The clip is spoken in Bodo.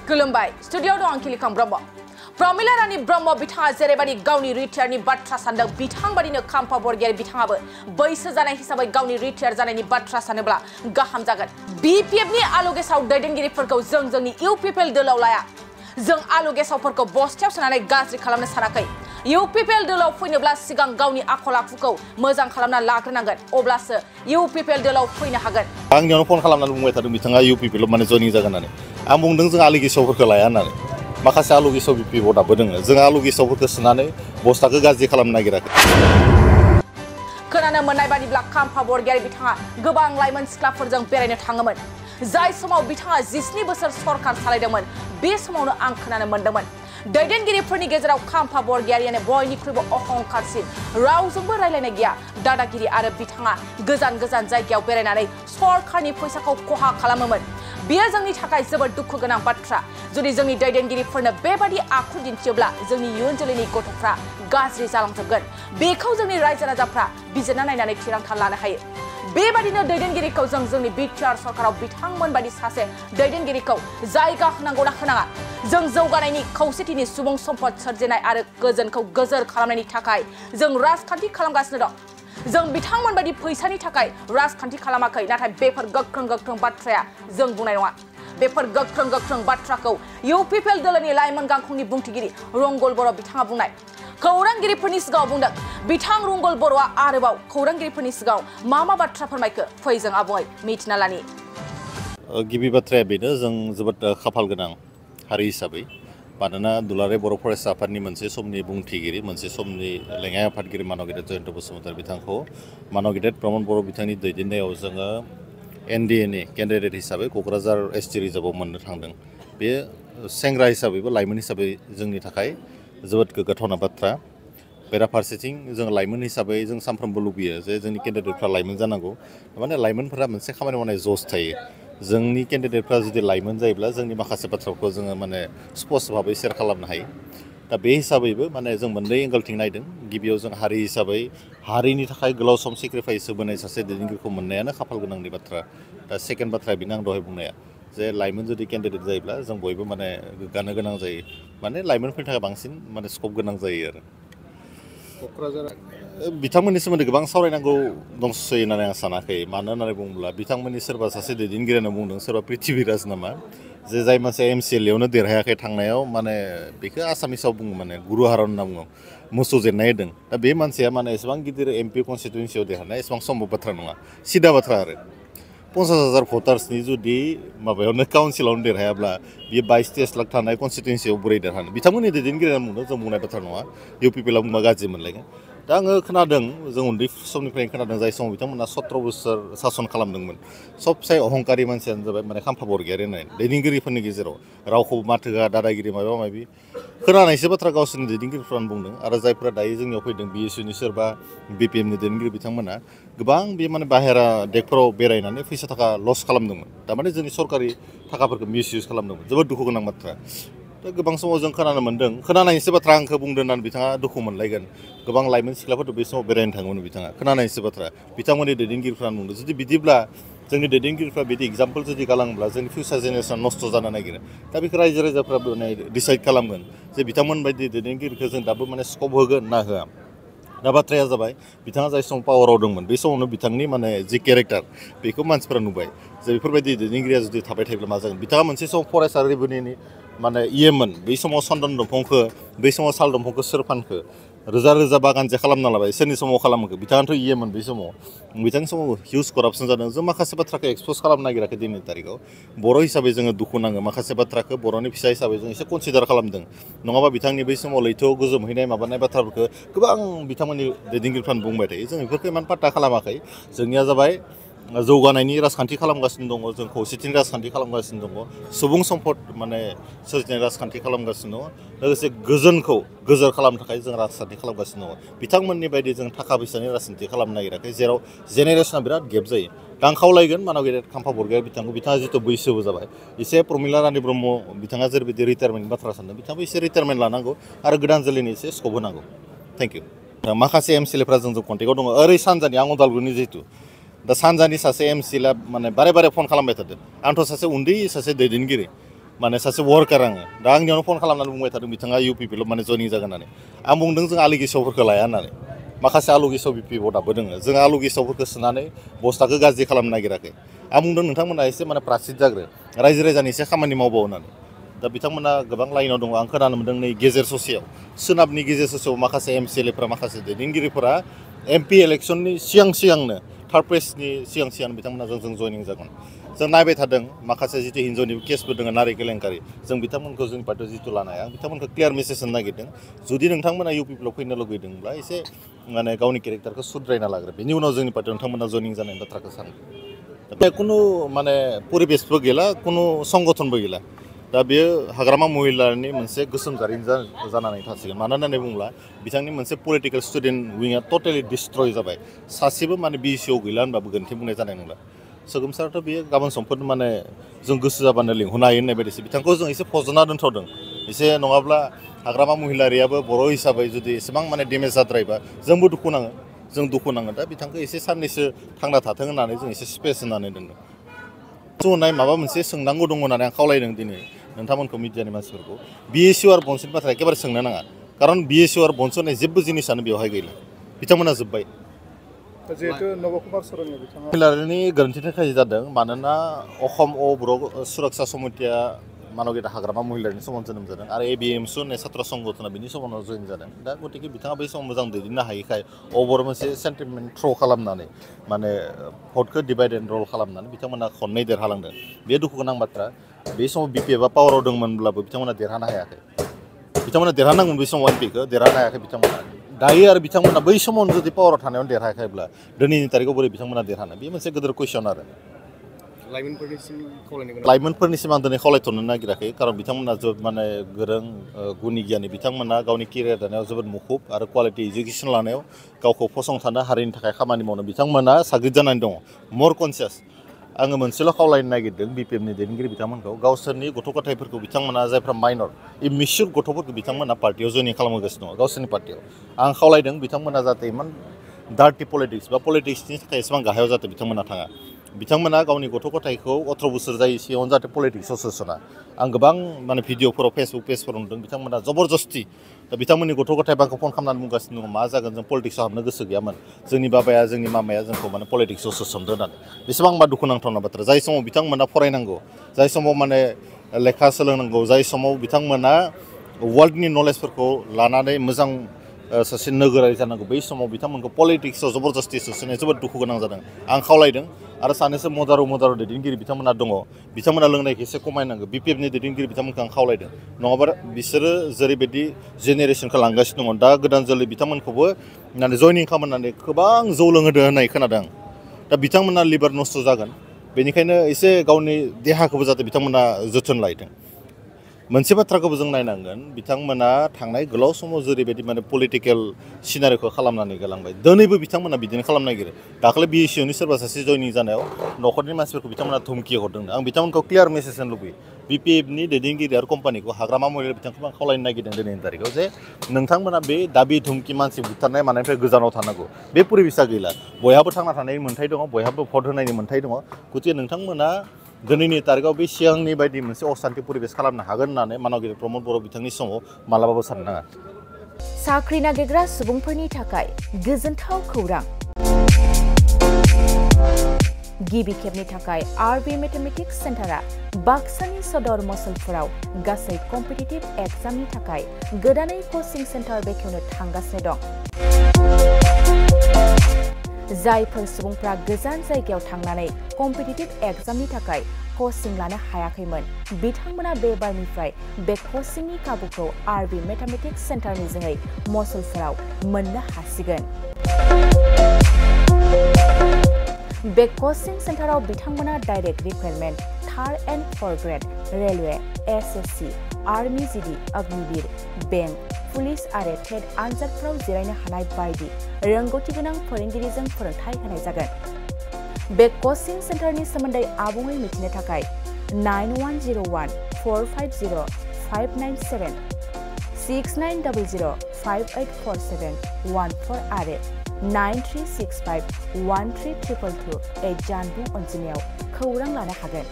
खुलुमबाय स्टुडियोआव दं आं किलिकां ब्रह्म प्रमिला रानी ब्रह्म बिथाङा जेरैबायदि गावनि रिटायारनि बाथ्रा सानदों बिथांबादिनो खाम्फा बरगयारि बिथाङाबो बैसो जानाय हिसाबै गावनि रिटायार जानायनि बाथ्रा सानोब्ला गाहाम जागोन बिपिएफनि आलु गेसाव दैदेनगिरिफोरखौ जोंनि इउपिपिएल दोलाव लाया जों आलु गेसावफोरखौ बस्तायाव सोनानै गाज्रि खालामनो सानाखै इउपिपिएल दोलाव फैनोब्ला सिगां गावनि आखल आखुखौ मोजां खालामना लाग्रोनांगोन अब्लासो इउपिपिएल दोलाव फैनो हागोन आंनियावनो फन खालामनानै बुंबाय थादों बिथाङा इउपिपिएल माने जयनिं जागोन होननानै आं बुंदों जों आलु गेसावफोरखौ लाया होननानै माखासे आलु गेसाव बिपिएफआव दाबो दङ जों आलु गेसावफोरखौ सोनानै बस्ताखौ गाज्रि खालामनो नागिराखै खोनानो मोननाय बादिब्ला खाम्फा बरगयारि बिथाङा गोबां लाइमोन सिख्लाफोरजों बेरायनो थाङोमोन जाय समाव बिथाङा 17 बोसोर सरकार सालायदोंमोन बे समावनो आं खोनानो मोनदोंमोन दैदेनगिरिफोरनि गेजेराव खाम्फा बरगयारियानो बयनिख्रुइबो अहंकारसिन रावजोंबो रायलायनाय गैया दादागिरि आरो बिथाङा गोजान गोजान जायगायाव बेरायनानै सरकारनि फैसाखौ खहा खालामोमोन बेयो जोंनि थाखाय जोबोद दुखु गोनां बाथ्रा जुदि जोंनि दैदेनगिरिफोरनो बेबादि आखु दिन्थियोब्ला जोंनि इयुन जोलैनि गथ'फ्रा गाज्रि जालांजोबगोन बेखौ जोंनि रायजो राजाफ्रा बिजिरना नायनानै थिरांथा लानो हायो बेबादिनो दैदेनगिरिखौ जोंनि बिटिआर सरकाराव बिथांमोन बादि सासे दैदेनगिरिखौ जायगा होनांगौना होनाङा जों जौगानायनि खौसेथिनि सुबुं सम्पद सोरजिनाय आरो गोजोनखौ गोजोर खालामनायनि थाखाय जों राजखान्थि खालामगासिनो दं जों बिथांमोन बादि फैसानि थाखाय राजखान्थि खालामाखै नाथाय बेफोर गोख्रों बाथ्राया जों बुंनाय नङा बेफोर गोख्रों बाथ्राखौ इउपिपिएल दोलोनि लाइमोन गांखंनि बुंथिगिरि रंगल बर' बिथाङा बुंनाय खौरांगिरिफोरनि सिगाङाव बुंदों बिथां रंगल बर'आ आरोबाव खौरांगिरिफोरनि सिगाङाव मा बाथ्रा फोरमायखो फै जों आबुङै मिथिना लानि गिबि बाथ्राया बेनो जों जोबोद खाफाल गोनां हारि हिसाबै मानोना दुलाराय बर' फरायसा आफादनि मोनसे समनि बुंथिगिरि मोनसे समनि लेङाइ आफादगिरि मानव गेदेर जयन्त बसुमतारी बिथांखौ मानव गेदेर प्रमद बर' बिथांनि दैदेननायाव जोङो एनडिएनि केन्डिडेट हिसाबै क'क्राझार एसटि रिजार्भआव मोननो थांदों बे सेंग्रा हिसाबैबो लाइमोन हिसाबै जोंनि थाखाय जोबोद गोग्गाथावना बाथ्रा बेराफारसेथिं जों लाइमोन हिसाबै जों सानफ्रोमबो लुबैयो जे जोंनि केन्डिडेटफ्रा लाइमोन जानांगौ माने लाइमोनफोरा मोनसे खामानि मावनाय जस थायो जोंनि केन्डिडेटफ्रा जुदि लाइमोन जायोब्ला जोंनि माखासे बाथ्राखौ जोङो माने स्पष्ट भाबै शेयार खालामनो हायो दा बे हिसाबैबो माने जों मोननै एंगलथिं नायदों गिबियाव जों हारि हिसाबै हारिनि थाखाय गोलाव सम सेक्रिफाइस होबोनाय सासे दैदेनगिरिखौ मोननायानो खाफाल गोनांनि बाथ्रा दा सेकेन्ड बाथ्राया बेनो आं दहाय बुंनाया जे लाइमोन जुदि केन्डिडेट जायोब्ला जों बयबो माने गोग्गानो गोनां जायो माने लाइमोनफोरनि थाखाय बांसिन माने स्कप गोनां जायो आरो क'क्राझार बिथांमोननि सोमोन्दै गोबां सावरायनांगौ दंसै होननानै आं सानाखै मानो होननानै बुङोब्ला बिथांमोननि सोरबा सासे दैदेनगिरियानो बुंदों सोरबा पृथ्वीराज नामा जे जाय मानसिया एमसिएलएआवनो देरहायाखै थांनायाव माने बेखौ आसामिसाव बुङो माने गुरु हारन होनना बुङो मोसौ जेननाय होदों दा बे मानसिया माने एसेबां गिदिर एमपि कनस्टिटुवेन्सियाव देरहानाय एसेबां सम्भब बाथ्रा नङा सिदा बाथ्रा आरो 50,000 भटार्सनि जुदि माबायावनो काउन्सिलावनो देरहायाब्ला बियो 22-23 लाख थानाय कनस्टिटुवेन्सियाव बोरै देरहानो बिथांमोननि दैदेनगिरिया बुंदों जों बुंनाय बाथ्रा नङा इउपिपिएलआव बुंबा गाज्रि मोनलायगोन दा आङो खोनादों जों उन्दै समनिफ्रायनो खोनादों जाय समाव बिथांमोना 17 बोसोर सासन खालामदोंमोन सबसे अहंकारि मानसियानो जाबाय माने खाम्फा बरगयारि होननाय दैदेनगिरिफोरनि गेजेराव रावखौबो माथो होआ दादागिरि माबा माबि खोनानायसो बाथ्रा गावसोरनि दैदेनगिरिफ्रानो बुंदों आरो जायफोरा दायो जोंनियाव फैदों बिएसइउनि सोरबा बिपिएमनि दैदेनगिरि बिथांमोना गोबां बे माने बाहेरा देशफोराव बेरायनानै फैसा थाखा लस खालामदोंमोन थारमाने जोंनि सरकारि थाखाफोरखौ मिसइउज खालामदोंमोन जोबोद दुखु गोनां बाथ्रा दा गोबां समाव जों खोनानो मोन्दों खोनानायसो बाथ्रा आंखौ बुंदों होननानै बिथाङा दुखु मोनलायगोन गोबां लाइमोन सिख्लाफोरथ' बे समाव बेरायनो थाङोमोन बिथाङा खोनानायसो बाथ्रा बिथांमोननि दैदेनगिरिफ्रानो बुंदों जुदि बिदिब्ला जोंनि दैदेनगिरिफ्रा बिदि एग्जाम्पल जुदि गालाङोब्ला जोंनि फिउचार जेनेरेसन नस्थ' जानो नागिरो दा बेखौ रायजो राजाफ्रा माने डिसाइड खालामगोन जे बिथांमोन बायदि दैदेनगिरिखौ जों दाबो माने स्कप होगोन ना होआ दा बाथ्राया जाबाय बिथाङा जाय समाव पावाराव दंमोन बे समावनो बिथांनि माने जि केरेक्टार बेखौ मानसिफ्रा नुबाय जे बेफोरबायदि दैदेनगिरिया जुदि थाबाय थायोब्ला मा जागोन बिथाङा मोनसे समाव फरायसा रेभिनिउनि माने इएमोन बै समाव चन्दन दंफांखौ बै समाव साल दंफांखौ सोर फानखो रोजा रोजा बागान जे खालामना लाबाय सोरनि समाव खालामखो बिथाङाथ' इएमोन बै समाव बिथांनि समाव हिउज करापसन जादों जों माखासे बाथ्राखौ एक्सप'ज खालामनो नागिराखै दिनैनि तारिखाव बर' हिसाबै जोङो दुखु नाङो माखासे बाथ्राखौ बर'नि फिसा हिसाबै जों एसे कनसिडार खालामदों नङाबा बिथांनि बै समाव लैथोआव गोजोमहैनाय माबानाय बाथ्राफोरखौ गोबां बिथांमोननि दैदेनगिरिफ्रानो बुंबाय थायो जों बेफोरखौ इमान पात्ता खालामाखै जोंनिया जाबाय जौगानायनि राजखान्थि खालामगासिनो दङ जों खौसेथिनि राजखान्थि खालामगासिनो दङ सुबुं सम्पद माने सोरजिनाय राजखान्थि खालामगासिनो दङ लोगोसे गोजोनखौ गोजोर खालामनो थाखाय जों राजखान्थि खालामगासिनो दङ बिथांमोननि बायदि जों थाखा फैसानि राजखान्थि खालामनो नागिराखै जेराव जेनेरेसना बिराद गेप जायो दा आं खावलायगोन मानव गेदेर खाम्फा बरगयारि बिथाङा जिथु बैसोबो जाबाय एसे प्रमिला रानी ब्रह्म बिथाङा जेरैबायदि रिटायारमेन्टनि बाथ्रा सानदों बिथाङाबो एसे रिटायारमेन्ट लानांगौ आरो गोदान जोलैनि एसे स्कप होनांगौ थेंक इउ माखासे एमसिएलएफ्रा जोंजों कन्टेक्टआव दङ ओरै सानजानि आं उदालगुरिनि जिहेतु दा सानजानि सासे एमसिएलआ माने बारे बारे फन खालामबाय थादों आंथ' सासे उन्दै सासे दैदेनगिरि माने सासे वर्कार आङो दा आंनियावनो फन खालामनानै बुंबाय थादों बिथाङा UPPL माने जयनिं जागोन होननानै आं बुंदों जों आलु गेसावफोरखौ लाया होननानै माखासे आलु गेसाव BPF दाबो दोङो जों आलु गेसावफोरखौ सोनानै बस्थाखौ गाज्रि खालामनो नागिराखै आं बुंदों नोंथांमोना एसे माने प्रासिद जाग्रो रायजो राजानि एसे खामानि मावबाव होननानै दा बिथांमोना गोबां लाइनाव दङ आं खोनानो मोन्दों नै गेजेर ससेयाव सोनाबनि गेजेर ससेयाव माखासे MCLAफोरा माखासे दैदेनगिरिफोरा MP इलेक्सननि सिगांनो थार्ड प्लेसनि सिगां बिथांमोना जों जयनिं जागोन जों नायबाय थादों माखासे जितु हिन्जावनि केसफोर दङ नारि केलेंकारि जों बिथांमोनखौ जोंनि पार्टियाव जितु लानो हाया आं बिथांमोनखौ क्लियार मेसेज होनो नागिरदों जुदि नोंथांमोना UPPL फैनो लुगैदोंब्ला एसे माने गावनि केरेक्टारखौ सुद्रायना लाग्रो बेनि उनाव जोंनि पार्टियाव नोंथांमोना जयनिं जानायनि बाथ्राखौ सानो दा खुनु माने परिबेसबो गैला खुनु संगठनबो गैला दा बेयो हाग्रामा महिलानि मोनसे गोसोम जारिमिन जानानै थासिगोन मानो होननानै बुङोब्ला बिथांनि मोनसे पलिटिकेल स्टुडेन्ट विंआ टटेलि डिस्ट्रय जाबाय सासेबो माने BCO गैला होनबाबो गोरोन्थि बुंनाय जानाय नंला सोगोमसाराथ' बेयो गाबोन समफोर माने जों गोसो जाबानो लिंहरनो हायो होननाय बायदिसो बिथांखौ जों एसे फज'ना दोनथ'दों एसे नङाब्ला हाग्रामा महिलारियाबो बर' हिसाबै जुदि एसेबां माने डेमेज जाद्रायबा जोंबो दुखु नाङो दा बिथांखौ एसे साननैसो थांना थाथों होननानै जों एसे स्पेस होनानै दोनदों जनाय माबा मोनसे सोंनांगौ दङ होननानै आं खावलायदों दिनै नोंथांमोनखौ मिडियानि मानसिफोरखौ BSU आरो बन्सनि बाथ्रा एखेबारे सोंनो नाङा खारन BSU आरो बन्स होननाय जेबो जिनिसानो बेवहाय गैला बिथांमोना जोब्बाय जिहेतु नबकुमार सरननि बिथाङा महिलारिनि गोरोन्थिनि थाखाय जादों मानोना अखम बर' सुरक्षा समितिया मानगिता हाग्रामा महिलारिनि समाव जोनोम जादों आरो ABMSU होननाय छात्र संगठना बिनि समावनो जयेन जादों दा गतिके बिथाङा बै समाव मोजां दैदेननो हायैखाय अबर मोनसे सेन्टिमेन्ट थ्र' खालामनानै माने भटखौ डिभाइड एन्ड रल खालामनानै बिथांमोना खननै देरहालांदों बे दुखु गोनां बाथ्रा बे समाव BPFआ पावाराव दंमोनब्लाबो बिथांमोना देरहानो हायाखै बिथांमोना देरहानांगौमोन बै समाव MPखौ देरहानो हायाखै बिथांमोना दायो आरो बिथांमोना बै समावनो जुदि पावाराव थानायावनो देरहायाखैब्ला दिनैनि तारिखाव बोरै बिथांमोना देरहानो बे मोनसे गिदिर कुइसन आरो लाइमोनफोरनिसिम आं दिनै खावलायथ'नो नागिराखै खारन बिथांमोना जोबोद माने गोरों गुनि गियानि बिथांमोना गावनि केरियार दानायाव जोबोद मुखुब आरो क्वालिटि इडुकेसन लानायाव गावखौ फसंथानो हारिनि थाखाय खामानि मावनो बिथांमोना साग्रिद जानानै दङ मर कनसियास आङो मोनसेल' खावलायनो नागिरदों BPFनि दैदेनगिरि बिथांमोनखौ गावसोरनि गथ' गथायफोरखौ बिथांमोना जायफ्रा माइनर इमिस्युर गथ'फोरखौ बिथांमोना पार्टियाव जयनिं खालामगासिनो दङ गावसोरनि पार्टियाव आं खावलायदों बिथांमोना जाहाथे इमान डार्टि पलिटिक्स बा पलिटिक्सनि थाखाय एसेबां गाहायाव जाहाथे बिथांमोना थाङा बिथांमोना गावनि गथ' गथायखौ 18 बोसोर जायै सिगाङावनो जाहाथे पलिटिक्सआव सोसना आं गोबां माने भिडिअफोराव फेसबुक पेजफोराव नुदों बिथांमोना जबरदस्ति दा बिथांमोननि गथ' गथाय आंखौ फन खालामनानै बुंगासिनो दङ मा जागोन जों पलिटिक्सआव हाबनो गोसो गैयामोन जोंनि बाबाया जोंनि मामाया जोंखौ माने पलिटिक्सआव सोसनदों होननानै बेसेबांबा दुखुनांथावना बाथ्रा जाय समाव बिथांमोना फरायनांगौ जाय समाव माने लेखा सोलोंनांगौ जाय समाव बिथांमोना वर्ल्डनि नलेजफोरखौ लानानै मोजां सासे नोगोरारि जानांगौ बै समाव बिथांमोनखौ पलिटिक्सआव जबरदस्ति सोसननाया जोबोद दुखु गोनां जादों आं खावलायदों आरो सानैसो मदारु दैदेनगिरि बिथांमोना दङ बिथांमोना लोंनायखौ एसे खमायनांगौ BPFनि दैदेनगिरि बिथांमोनखौ आं खावलायदों नङाबा बिसोरो जेरैबायदि जेनेरेसनखौ लांगासिनो दङ दा गोदान जोलै बिथांमोनखौबो माने जयनिं खालामनानै गोबां जौ लोंहोदों होननाय खोनादों दा बिथांमोना लिभार नस्थ' जागोन बेनिखायनो एसे गावनि देहाखौबो जाहाथे बिथांमोना जोथोन लायदों मोनसे बाथ्राखौबो जों नायनांगोन बिथांमोना थांनाय गोलाव समाव जेरैबायदि माने पलिटिकेल सिनारिखौ खालामनानै गालांबाय दिनैबो बिथांमोना बिदिनो खालामनो नागिरो दाखालि BSUनि सोरबा सासे जयनिं जानायाव न'खरनि मानसिफोरखौ बिथांमोना धुमखि हरदों आं बिथांमोनखौ क्लियार मेसेज होनो लुबैयो BPFनि दैदेनगिरि आरो कम्पानिखौ हाग्रामा महिला बिथांखौ आं खावलायनो नागिरदों दिनैनि तारिखाव जे नोंथांमोना बे दाबि धुमखि मानसि बुथारनाय मानायनिफ्राय गोजानाव थानांगौ बे परिबेसा गैला बयहाबो थांना थानायनि मोन्थाय दङ बयहाबो भट होनायनि मोन्थाय दङ गतिके नोंथांमोना दिनैनि तारिखाव बे सिगांनि बायदि मोनसे असान्ति परिबेस खालामनो हागोन होननानै मानगिरि प्रमद बर' बिथांनि समाव मालाबाबो साननो नाङा साख्रि नागिरग्रा सुबुंफोरनि थाखाय गोजोनथाव खौरां गिबि खेबनि थाखाय RB मेथमेटिक्स सेन्टारा बाक्सानि सदर मसलपुराव गासै कम्पिटिटिभ एग्जामनि थाखाय गोदानै कचिं सेन्टार बेखेवनो थांगासिनो दं जायफोर सुबुंफ्रा गोजान जायगायाव थांनानै कम्पिटिटिभ एग्जामनि थाखाय कचिं लानो हायाखैमोन बिथांमोना बे बारनिफ्राय बे कचिंनि खाबुखौ RB मेथमेटिक्स सेन्टारनि जोहै मसलपुराव मोननो हासिगोन बे कचिं सेन्टाराव बिथांमोना direct requirement 3rd and 4th grade railway SSC army GD Agniveer bank police आरो टेट आनजादफोराव जिरायनो हानाय बायदि रोंगौथि गोनां फोरोंगिरिजों फोरोंथाय होनाय जागोन बे कचिं सेन्टारनि सोमोन्दै आबुङै मिथिनो थाखाय 9101450597 6900584714 आरो 93651322 जानबुं अनजिमायाव खौरां लानो हागोन